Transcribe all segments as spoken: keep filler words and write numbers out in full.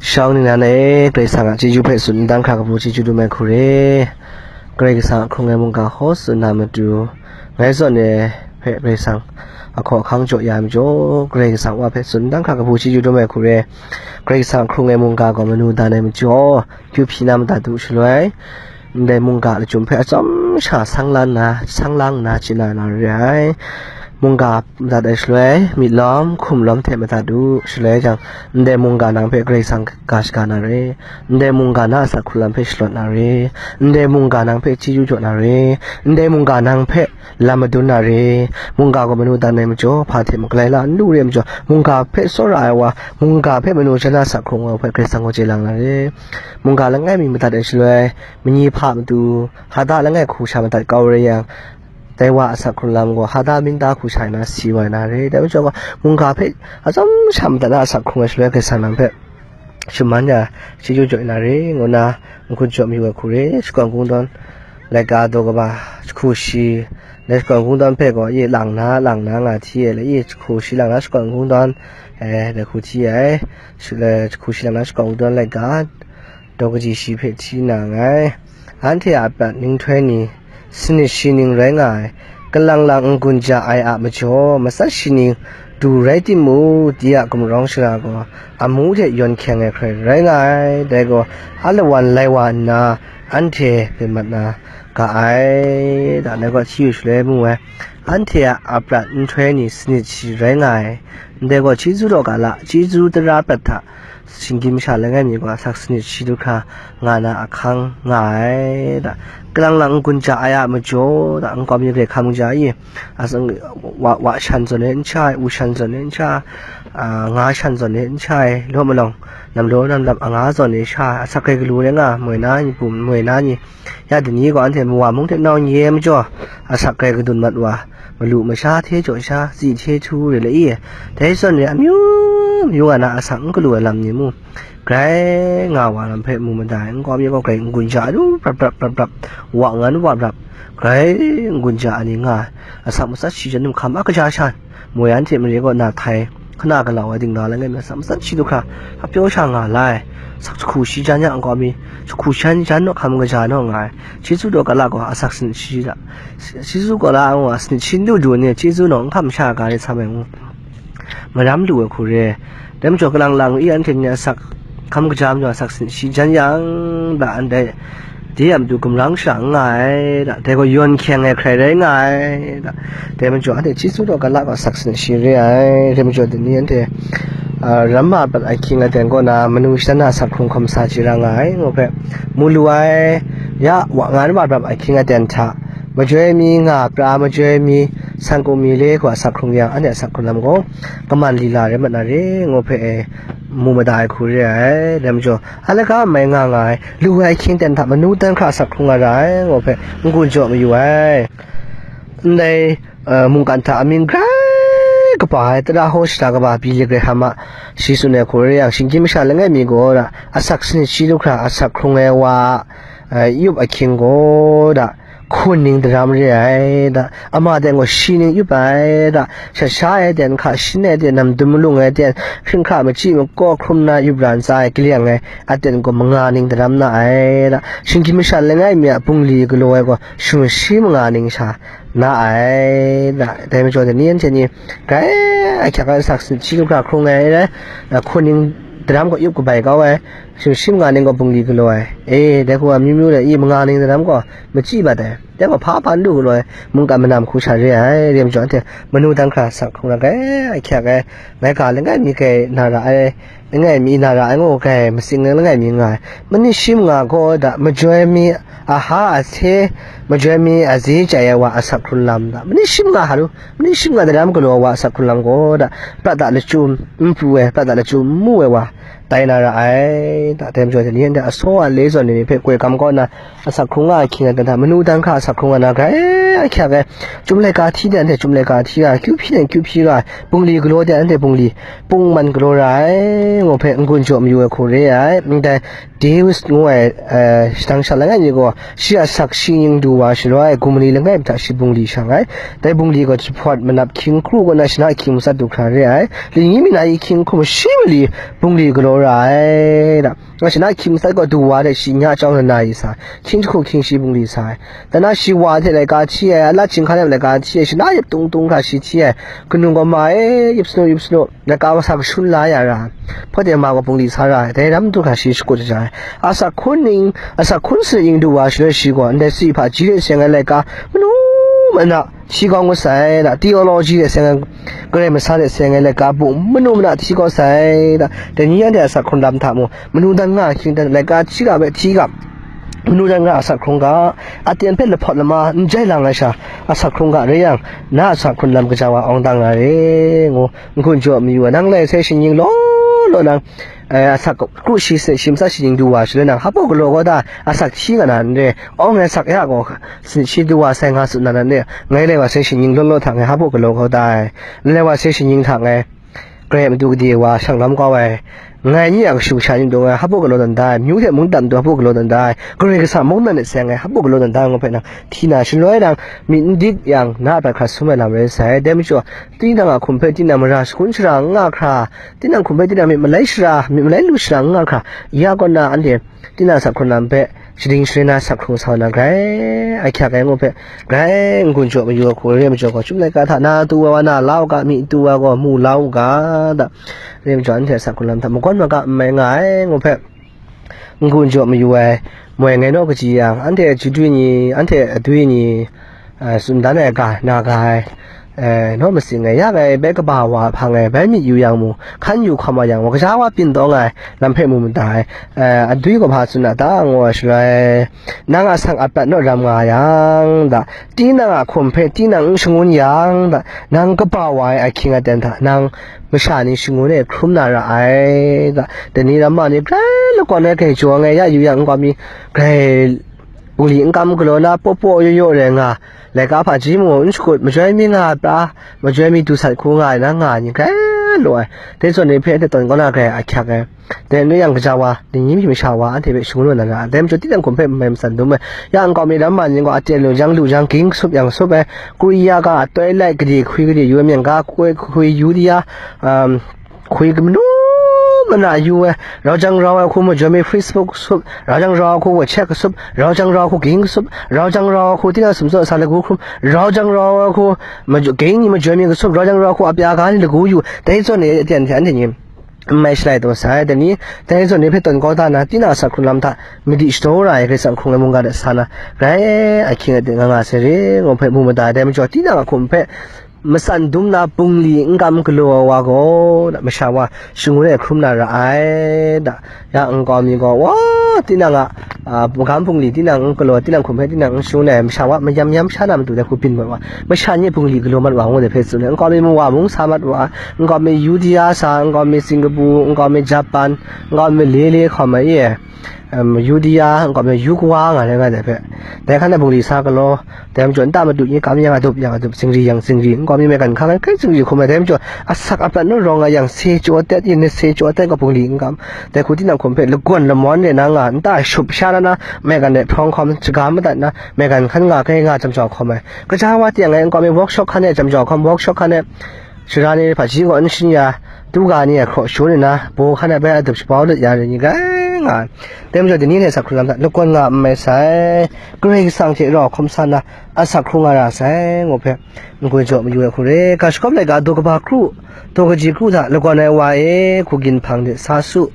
Shawng ningnan e, Karai Kasang a chyeju hpe tsun n dan hkra kabu chyeju dum ai hku re. Karai Kasang a hkrung ai mungga hkaw tsun na matu, ngai zawn e hpe Karai Kasang a hkaw ahkang jaw ya ai majaw, Karai Kasang Wa hpe tsun n dan hkra kabu chyeju dum ai hku re. Karai Kasang a hkrung ai mungga gaw manu dan ai majaw, kyu hpyi na madat u shaloi, ndai mungga lachyum hpe atsawm sha sang la nna, sang lang nna chye na na re ai. Mungga madat ai shaloi, myit lawm, hkum lawm hte madat u, shaloi jang, ndai mungga nang hpe Karai Kasang ga shaga na re, ndai mungga na a asak hkrung lam hpe shalawt na re, ndai mungga nang hpe chyeju jaw na re, ndai mungga nang hpe lam madun na re, mungga gaw manu dan ai majaw, hpa hte makalai la n lu re ai majaw, mungga hpe tsawra ai wa, mungga hpe manu jan a asak hkrung ai wa hpe Karai Kasang gaw chye lang na re, mungga langai mi madat ai shaloi, manyi hpa matu, hada langai hku sha madat kau rai yang, dai wa a asak hkrung lam gaw hada minda hku sha na si wa na re. Dai majaw gaw, mungga hpe atsawm sha madat na a asak hkrung ai shaloi, Karai Kasang nang hpe shaman ya, chyeju jaw na re, ngu na, n-gun jaw mayu ai hku re, shakawn kungdawn laika daw kaba jahku shi, dai shakawn kungdawn hpe gaw, ye lang na, lang na nga hti ai, la ye jahku shi lang na shakawn kungdawn, eh, dai hku hti ai, shi-, eh, jahku shi lang na shakawn kungdawn laika, daw kaji shi hpe hti na nngai. Anhte a prat nhtoi ni, sanit shi ning rai nga ai, kalang lang n-gun ja ai a majaw, matsat shi ning du rai timung, dai a gumrawng shara gaw amu hte yawn hkyeng ai hkrai rai nga ai, dai gaw alawan lai wa nna, anhte byin mat na ga ai, da, dai gaw hti yu shaloi mu ai. Anhte a prat nhtoi ni sanit shi rai nga ai, ndai gaw chyeju daw ga la, chyeju tara prat hta, shinggyim masha langai mi gaw asak sanit shi du hkra nga na ahkang nga ai, da. Kalang lang n-gun ja ai a majaw, da, nkau mi grai hkam kaja i, asak wa, wa shan zawn e n sha ai, u shan zawn e n sha ai, a, nga shan zawn e n sha ai, law malawng, nam law nam lap anga zawn e sha ai, asak grai galu rai nga, moi na ni, bum moi na ni, ya dai ni gaw anhte mawa mung hte nau n ye ai majaw, asak grai kadun mat wa, malu masha hte jaw sha, tsi hte htu re le i, dai zawn re amyu myu nga na asak n galu ai lam ni mu, grai nga wa lam hpe mu mada ai, nkau mi gaw grai n-gun ja ai, lu brap brap brap brap, wa ngan wa brap, grai n-gun ja ai ni nga ai, asak matsat shi jan hkam a kaja shan, moi anhte mare gaw na htai, hkana galau ai dingla langai mi asak matsat shi du hkra, hpa pyaw sha nga la ai, asak jahku shi jan ya nkau mi, jahku shi jan naw hkam kaja naw nga ai, chyeju daw ga la gaw asak sanit shi da, chyeju daw ga la gaw sanit shi n du du ni, chyeju naw n hkam sha ga ni, sam ai ngu, maram lu ai hku re, dai majaw kalang lang i anhte ni asak hkam kaja majaw asak sanit shi jan yang, da, ndai, dai a matu gumrawng shara n nga ai, da, dai gaw yawn hkyeng ai hkrai rai nga ai, da, dai majaw anhte chyeju daw ga la gaw asak sanit shi re ai, dai majaw dai ni anhte, a, ramma prat ahkying aten kaw na manu shana asak hkrung hkawm sa chye ra nga ai, ngu hpe mu lu ai, ya, wa ngan wa brap ahkying aten hta, majoi mi nga pra, majoi mi, san kung mi le hku asak hkrung yang, anhte asak hkrung lam gaw, kaman lila rai mat na re, ngu hpe, e, mu mada ai hku re ai, dai majaw, a laga mai nga nga ai, lu ai ahkying ten hta manu dan hkra asak hkrung nga ra ai, ngu hpe n-gun jaw mayu ai. Ndai, eh, mungkan hta amying grai kaba ai, tara hkaw shada kaba Billy Graham a shi tsun ai hku re yang, shinggyim masha langai mi gaw da, asak sanit shi du hkra asak hkrung ai wa, eh, yup ahkying gaw da, hkun ning daram re ai da, ama dai gaw shi ning yup ai da, shat sha ai ten, hka shin ai ten, nam dum malung ai ten, hkring hkra machyi makaw hkrum na yup ra ntsa ai, kaleng ai aten gaw manga ning daram na ai da, shinggyim masha langai mi a bungli galaw ai gaw shum shi manga ning sha na ai da, dai majaw dai ni anhte ni, grai ahkyak ai asak sanit shi du hkra hkrung ai rai, hkun ning daram gaw yup kabai kau ai, shum shi manga ning gaw bungli galaw ai, e, dai hku amyu myu rai i, manga ning daram gaw machyi mat ai, dai gaw hpa hpa n du galaw ai, mungkan manam hku sha re ai, re ai majaw anhte manu dan hkra asak hkrung na, grai ahkyak ai, ngai ga langai mi grai na ra ai, langai mi na ra ai ngu, grai matsing langai mi nga ai, manit shi manga gaw da, majoi mi aha ahte, majoi mi aze chyai ai wa asak hkrung lam da, manit shi manga hta lu, manit shi manga daram galaw ai wa asak hkrung lam gaw da, prat da lachyum n pru ai, prat da lachyum n mu ai wa, tai na ra ai, da, dai majaw dai ni anhte asaw a le zawn ni hpe koi gam kaw nna, asak hkrung nga ai ahkying aten hta, manu dan hkra asak hkrung nga na, grai ahkyak ai, chyum laika hti de anhte chyum laika hti ra ai, kyu hpyi de kyu hpyi ra ai, bungli galaw de anhte bungli, pungman galaw ra ai, ngu hpe n-gun jaw mayu ai hku re ai. Ndai Deus ngu ai, eh, shadang sha langai mi gaw, shi a asak shi ning du wa shaloi, gumli langai mi hta shi bungli shang ai. Dai bungli gaw jahpawt manap hkying kru kaw na shana ahkying matsat du hkra re ai. Lingyi mi na yi hkying hkum shi mali bungli galaw ra ai, da. Nga shi na hkying matsat gaw du wa hte shi nya chyawm na na yu sa, hkying jahku hkying shi bungli sa ai. Dan na shi wa hte laika hti ai, a lat chyinghka hte laika hti ai, shi na yip tung tung hkra shi hti ai, kanu gaw ma e, yip sanu, yip sanu, laika masa kashun la ya ra ai. Hpawt de ma gaw bungli sa ra ai, dai ram du hkra shi shakut shaja ai. Asak hkun ning, asak hkun sanit ning du wa shaloi shi gaw, ndai tswi hpaji hte seng ai laika, manu mana, hti kau ngut sai, da, theology hte seng ai, Karai Masa hte seng ai laika bung manu mana hti kau sai, da, dai ni anhte asak hkrung lam hta mung, manu dan nga hkying dan laika hti ga hpe hti ga, manu dan nga asak hkrung ga, aten hpe lahpawt lama n jai lang ai sha, asak hkrung ga rai yang, na asak hkrung lam kaja wa awng dang nga re, ngu, n-gun jaw mayu ai, nang lai sai shingnying law law nang, eh, asak kru shi se shi matsat shingnying du wa shaloi nang, hpa galaw kau da, asak hti nga na n re, awng ngai sak ya gaw, shi du wa sai nga tsun na nan e, ngai lai wa sai shingnying law law hta ngai hpa galaw kau da ai, ngai lai wa sai shingnying hta ngai, Karai Madu gade wa shang lawm kau ai, ngai ni a kashu kasha ni matu ngai hpa galaw dan da ai, myu hte mungdan matu hpa galaw dan da ai, Karai Kasang mungdan hte seng ngai hpa galaw dan da ai ngu hpe nang, hti na shaloi nang, myit n dik yang, na a prat hkra sum ai lam rai sai, dai majaw, tinang a hkum hpe tinang mara shakun shara n nga hkra, tinang hkum hpe tinang myit malai shara, myit malai lu shara n nga hkra, ya kaw na anhte, tinang asak hkrung lam hpe shading sharin na asak hkrung sa na grai ahkyak ai ngu hpe, grai n-gun jaw mayu ai hku re ai majaw gaw, chyum laika hta na tu wa na la u ga, myi tu wa gaw mu la u ga, da, re ai majaw anhte asak hkrung lam hta magawm maga n mai nga ai ngu hpe, n-gun jaw mayu ai, moi ngai naw kaji yang, anhte chyeju ni, anhte adwi ni, a, tsun dan ai ga, na ga ai, e, naw matsing ai, ya ngai bai kaba wa hpang ai, bai myit yu yang mu, hkan yu hkawm wa yang mu, kaja wa byin taw nga ai, lam hpe mu mada ai, e, adwi gaw hpa tsun a ta, ngu ai shaloi, nang a sang a prat naw ram nga yang, da, tinang a hkum hpe tinang n shangun yang, da, nang kaba wa ai ahkying aten hta, nang masha ni shangun e hkrum na ra ai, da, dai ni ramma ni grai lakawn ai grai jaw ai ya yu yang, n-gawm mi grai bungli n kam galaw na, paw paw yaw yaw rai nga, laika hpaji mung n shakut, majoi mi nga pra, majoi mi du sat hku nga ai na nga ai ni grai law ai, dai zawn ni hpe anhte tawn kau na grai ahkyak ai. Dai n rai yang, kaja wa, ningyi mi masha wa, anhte hpe shangun lu na ra ai. Dai majaw, tinang hkum hpe n mai matsan dum ai. Ya nkau mi lam man yin gaw, aten lu jang, lu jang, ging kasup yang kasup ai. Korea ga, twilight gade hkwi gade yu ai, myen ga hkwi hkwi yu di ya, um, hkwi manu mana yu ai, rau jang rau ai hku majoi mi Facebook kasup, rau jang rau ai hku WeChat kasup, rau jang rau ai hku ging kasup, rau jang rau ai hku tinang sumsawt sa lagu hkrum, rau jang rau ai hku maju-, ging ni majoi mi kasup, rau jang rau ai hku apya ga ni lagu yu, dai zawn ni aten hte anhte ni n mai shalai taw sai, dai ni, dai zawn ni hpe tawn kau da na, tinang asak hkrung lam hta madi shadaw ra ai Karai Kasang hkrung ai mungga de sa na, grai ahkying aten nga nga sai re, ngu hpe mu mada ai. Dai majaw, tinang a hkum hpe matsan dum na bungli n kam galaw ai wa gaw, masha wa shangun e hkrum na ra ai, da, ya nkau mi gaw, wa, tinang a, a, magam bungli tinang n galaw, tinang hkum hpe tinang n shangun ai, masha wa mayam yam sha na matu dai hku byin mat wa, masha ni bungli galaw mat wa, ngu dai hpe tsun ai, nkau mi mawa mung sa mat wa, nkau mi Yudia sa, nkau mi Singapore, nkau mi Japan, nkau mi le le hkawm ai e, em, Yudia, nkau mi yu kawa nga rai nga dai hpe, dai hkan e bungli sa galaw, dai majaw nta madu ni kam yang adup, yang adup, zingri yang zingri, nkau mi maigan hkang ai hkrai zingri hkum ai, dai majaw asak aprat naw rawng ai yang se chyaw tet, yin ni se chyaw tet gaw bungli n kam, dai hku tinang hkum hpe lagawn lamawn re na nga, nta shup sha na na, maigan e hprawng hkawm, shaga madat na, maigan hkan nga, kai nga, jam jau hkawm ai. Kaja wa teng ai nkau mi workshop hkan e jam jau hkawm, workshop hkan e shara ni hpaji kaw n shin ya, tuga ni a hkraw shangun nna, baw hkan e bai adup shabau lut ya ai ni grai nga ai. Dai majaw, dai ni hte asak hkrung lam hta lagawn nga n mai sai, Karai Kasang hte rau hkawm sa na, asak hkrung nga ra sai, ngu hpe n-gun jaw mayu ai hku re. Ga shagawp laika daw kaba kru, daw kaji kru hta lagawn ai wa e, hku ginhpang de sa su,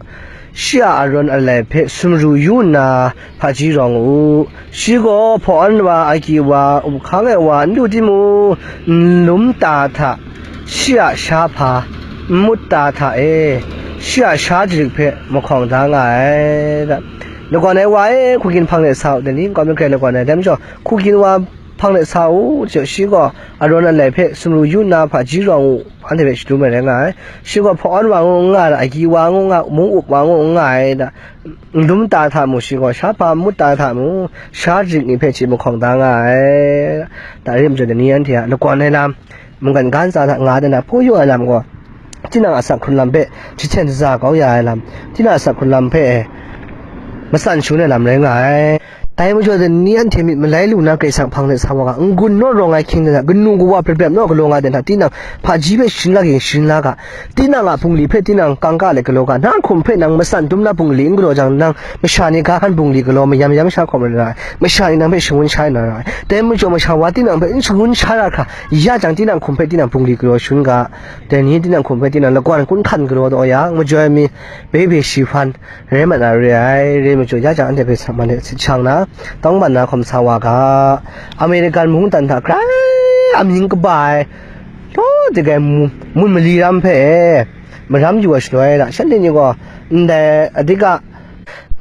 shi a arawn alai hpe sumru yu nna, hpaji rawng u. Shi gaw hpaw an wa, agyi wa, up hkang ai wa n lu timung, n lum ta hta, shi a sha hpa, n mut ta hta e, shi a sha jarit hpe mahkawng da nga ai. Lagawn ai wa e, hku ginhpang de sa u, dai ni nkau mi grai lagawn ai, dai majaw, hku ginhpang de sa u, shi gaw arawn alai hpe sumru yu nna, hpaji rawng u, anhte hpe shadum ai rai nga ai. Shi gaw hpaw an wa ngu n nga ai, agyi wa ngu nga, mung up wa ngu n nga ai, da, n lum ta hta mung, shi gaw sha hpa n mut ta hta mung, sha jarit ni hpe hte mahkawng da nga ai. Da, rim majaw, dai ni anhte a lagawn ai lam, mungkan ga ntsa hta nga ai, dan a hpaw yu ai lam gaw, tinang asak hkrung lam hpe jahten shaza kau ya ai lam, tinang asak hkrung lam hpe matsan shangun ai lam rai nga ai. Dai majaw, dai ni anhte myit malai lu na Karai Kasang hpang de sa wa ga, n-gun naw rawng ai ahkying de hta, kanu kawa prep prep naw galaw nga de hta, tinang hpaji hpe sharin la ging sharin la ga, tinang a bungli hpe tinang kangka let galaw ga, nang hkum hpe nang matsan dum na bungli n galaw jang, nang masha ni ga hkan bungli galaw mayam yam sha hkawm na ra ai, masha ni nang hpe shangun sha na ra ai. Dai majaw, masha wa tinang hpe n shangun sha ra hkra, ya jang tinang hkum hpe tinang bungli galaw shangun ga, dai ni tinang hkum hpe tinang lagawn kun hkan galaw taw yang, majaw ai mi, bebe shi hpan, rai mat na re ai, re majaw, ya jang anhte hpe sa man de sit shang na, tawngban na hkawm sa wa ga, American mungdan hta grai amying kaba ai, law dik ai mu-, mun mali ram hpe maram yu ai shaloi na, shanhte ni gaw ndai adik a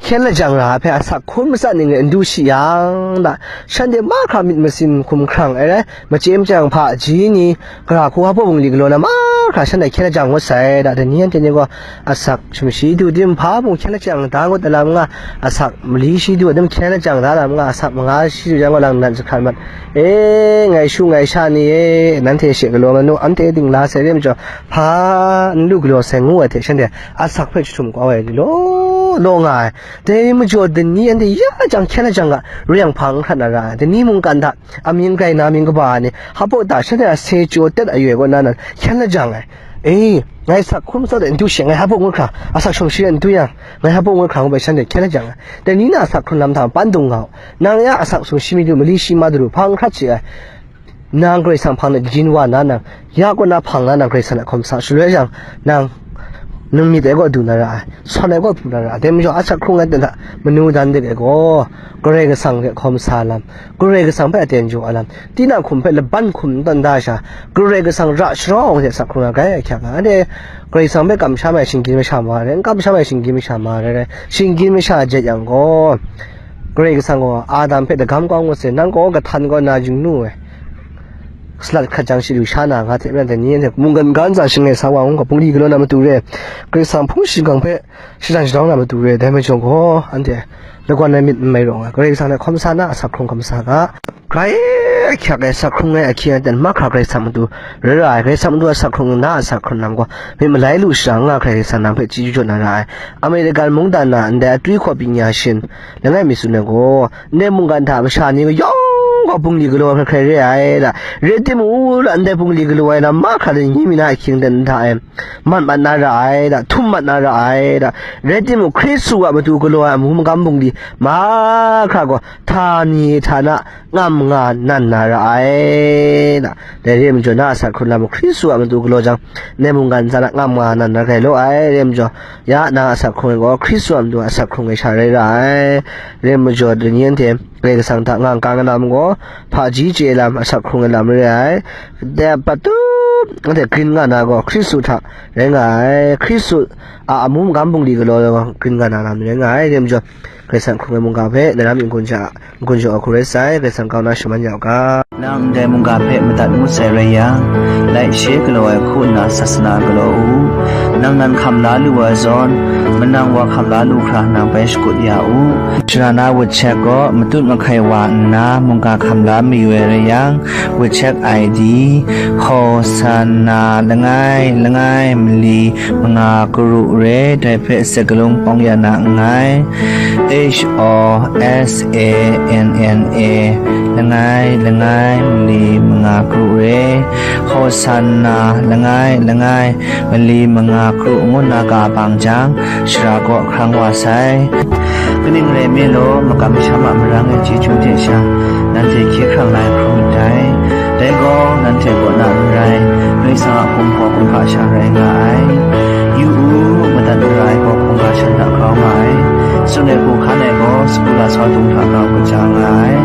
hkyen lajang ra ai hpe asak hkrum matsat ning e n du shi yang da, shanhte mahkra myit masin hkum hkrang ai rai, machye machyang hpaji ni, gara hku hpa bungli galaw na mahkra shanhte hkyen lajang ngut sai da, dai ni anhte ni gaw asak sumshi du dim hpa bung hkyen lajang da ngut ai lam nga, asak mali shi du dim hkyen lajang da lam nga, asak manga shi du jang gaw lang nan jahkrat mat, e, ngai shu ngai sha ni e, nanhte she galaw nga nu, anhte dingla sai re majaw, hpa n lu galaw sai ngu ai hte shanhte asak hpe jahtum kau ai law, law nga ai. Dai majaw, dai ni anhte ya jang hkyen lajang ga, reng hpang n hkrat na ra ai. Dai ni mungkan hta amying grai na mying kaba ai ni, hpa ta shanhte a se chyaw tet ayu ai kaw na nan hkyen lajang ai. E, ngai sak hkrum tsawt ai n du she, ngai hpa ngut hkra, asak shawng shi ai n du yang, ngai hpa ngut hkra ngu bai shanhte hkyen lajang ai. Dai ni na asak hkrun lam hta pan dung nga u. Nang ya asak shawng shi mi du, mali shi ma du, hpang hkrat shi ai. Nang Karai Kasang hpang de yin wa na nang, ya kaw na hpang na nang Karai Kasang a hkawm sa shaloi jang, nang nang myit ai gaw du na ra ai, sawn ai gaw pru na ra ai. Dai majaw, asak hkrung ai ten hta manu dan dik ai gaw, Karai Kasang hte hkawm sa lam, Karai Kasang hpe aten jaw ai lam, tinang hkum hpe laban hkum n tawn da sha, Karai Kasang ra sharawng hte asak hkrung ai grai ahkyak nga. Anhte Karai Kasang hpe kamsham ai shinggyim masha ma rai, n kamsham ai shinggyim masha ma rai rai, shinggyim masha jet yang gaw, Karai Kasang gaw Adam hpe dagam kau ngut sai, nang gaw kahtan kaw na yung nu ai. Salat hkat jang shi lu sha na nga hte maren dai ni anhte mungkan ga ntsa shangai sa wa ngu ga, bungli galaw na matu re, Karai Kasang hpung shingkang hpe shajang shadawng na matu re, dai majaw gaw, anhte lagawn ai myit n mai rawng ai, Karai Kasang hte hkawm sa na asak hkrung hkawm sa ga, grai ahkyak ai asak hkrung ai ahkying aten mahkra Karai Kasang matu rai ra ai, Karai Kasang matu asak hkrung na asak hkrung lam gaw, myit malai lu shara nga Karai Kasang nang hpe chyeju jaw na ra ai. American mungdan na ndai atwi hkaw pyinya shin langai mi tsun ai gaw, ndai mungkan hta masha ni yawng gaw bungli galaw hkrai hkrai re ai da. Rai timung, la ndai bungli galaw ai lam mahkra ni mi na ahkying ten hta e mat mat na ra ai da, htum mat na ra ai da. Rai timung, Hkristu a matu galaw ai amu magam bungli mahkra gaw htani htana ngam nga nan na ra ai da. Dai re ai majaw, na asak hkrung lam Hkristu a matu galaw jang, ndai mungkan ntsa na ngam nga nan na rai law ai. Re ai majaw, ya na asak hkrung ai gaw Hkristu a matu asak hkrung ai sha rai ra ai. Re ai majaw, dai ni anhte Karai Kasang hta ngangkang ai lam gaw, hpaji chye ai lam, asak hkrung ai lam re ai. Dai patut anhte grin nga na gaw Hkristu hta rai nga ai. Hkristu a amu magam bungli galaw ai gaw grin nga na lam rai nga ai. Re ai majaw, Karai Kasang hkrung ai mungga hpe, na lam n-gun ja, n-gun jaw ai hku rai sai, Karai Kasang kau na shaman ya u ga. Nang ndai mungga hpe madat ngut sai rai yang, laishe galaw ai hku nna sasana galaw u. Nang nan hkam la lu ai zawn, manang wa hkam la lu hkra nang bai shakut ya u. Sara na wut chek gaw matut mahkai wa nna mungga hkam la mayu ai rai yang, wut chek I D, Hosanna langai langai mali manga karu re, dai hpe sakalung pawng ya na nngai. H O S A N N A, langai langai mali manga karu re, Hosanna langai langai mali manga karu ngu na ga bang jang, sara kaw hkrang wa sai. Kaning rai nme law, makam masham a marang e chyeju hte sha, nanhte hkye hkrang la ai hkrum ndai. Dai gaw, nanhte kaw na n rai, Karai Kasang a hkum hpaw hkum hpa sha rai nga ai. Yu u, madat mara ai gaw hkungga shan hta grau nga ai. Tsun ai hku hkan ai gaw, sagu lasau dung hta grau kaja nga ai.